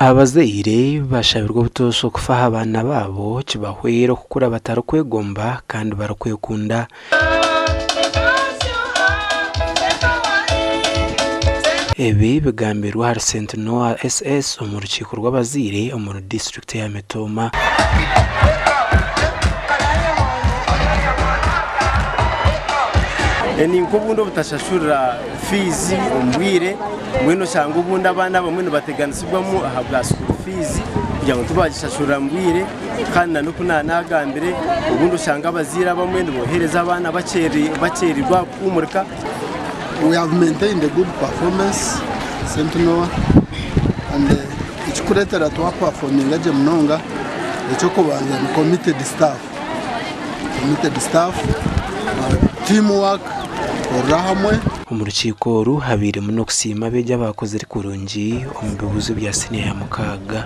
Abazaire bashabirwe obutoosha okufa aha baana baabo kibahwere okukura batarikwegomba kandi barikwekunda. Ebi bigambirwe ahari Saint Noah SS omu rukiiko rw'abazaire omuri disiturikiti ya Mitooma. Ni nk'obundi obutashashurira fiizi omu bwire. Mbwenu oshanga obundi abaana abamwe nibateganisibwamu ahabwa school fees kugira ngu tibagishashurira mu bwire kandi na n'oku naanagambire obundi oshanga abazaire abamwe nibohereza abaana bakyererwa kuhuumurika. We have maintained a good performance Saint Noah and ekikureetera twapafominga gye munonga ekyokubanza ni committed staff. Committed staff, team work, kukorera hamwe. Omu rukiiko oru habairemu n'okusiima abeegi abaakozire kurungi omu bibuuzo bya siniya ya mukaaga.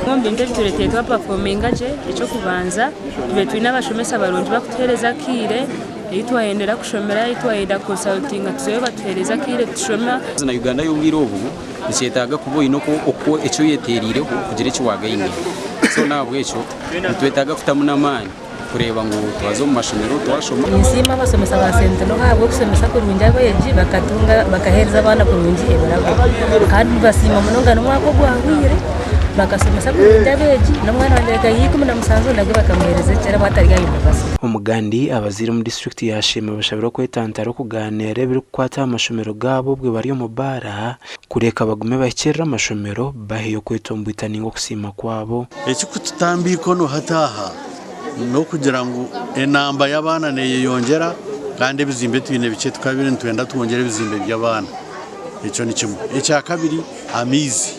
Omu bintu ebitureeteire twapafominga gye, eky'okubanza tubaire twine abashomesa barungi barikutuheereza akaire, ei twayendera kushomera, ei twayenda kukonsarutinga tuzayo batuheereza akaire tushoma. Na Uganda y'obwire obu nikyetaaga kuba oine oku eki oyetereireho kugira eki wagayininga. So n'ahabw'ekyo nitwetaaga kutamu n'amaani kureeba ngu twaza omu mashomero twashoma. Ninsiima abashomesa ba Sentinel ahabw'okushomesa kurungi abeegi bakatunga bakaheereza abaana kurungi ebirabo. Kandi nibasiima munonga n'omwaka ogwahweire bakashomesa kurungi abeegi n'omwana wangye akaiha 17 nabwe bakamuheereza ekirabo atari aha yunivasite. Omugandi, abazaire omu disiturikiti ya Sheema bashabirwe kwetantara okugaaniira ebirikukwata aha mashomero gaabo obwe bari omu baara kureka bagume bahikirire amashomero baheyo okwetomboita ninga okusiima kwabo. Ekikututamba eikono hati aha n'okugira ngu enamba y'abaana neyeyongyera kandi ebizimbe twine bikye tukabire nitwenda twongyere ebizimbe by'abaana. Ekyo ni kimwe. Ekyakabiri amaizi.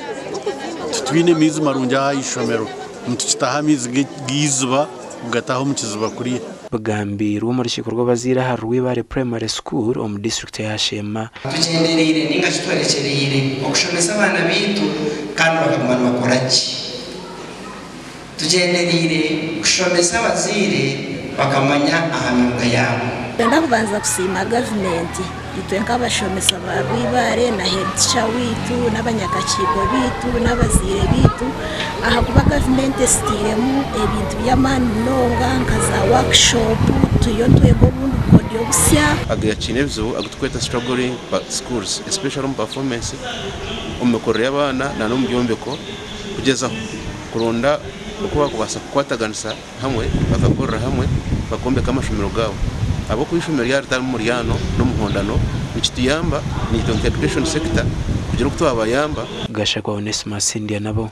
Titwine maizi marungi aha ishomero. Nitukitaha amaizi g'eiziba kugataha omu kiziba kuriya. Bigambiirwe omu rukiiko rw'abazaire ahari Rwibare Primary School omu disiturikiti eya Sheema. Tugyendereire ninga shi twerekyereire okushomesa abaana baitu kandi bakaguma nibakora gye. Tugyendereire kushomesa abazaire bakamanya aha myuga yaabo. Nitwenda kubanza kusiima gavumenti itwe nk'abashomesa ba Rwibaare na heeditica waitu n'abanyakakiiko baitu n'abazaire baitu ahakuba gavumenti esitairemu ebintu by'amaani munonga nka za waakishopu turiyo nitwega obundi bukodyo busya. Agakiine ebizibu agu turikweta struggling schools especially omu performance, omu mikorere y'abaana na n'omu byombeko kugyezaho kuronda oku bakubaasa kukwataganisa hamwe bakakorera hamwe bakombeka amashomero gaabo ahabw'okuba eishomero ryaba ritarimu muryano n'omuhondano nikituyamba naitwe nka education sector kugira oku twabayamba. Gashakwa Onesmus Ndyanabo.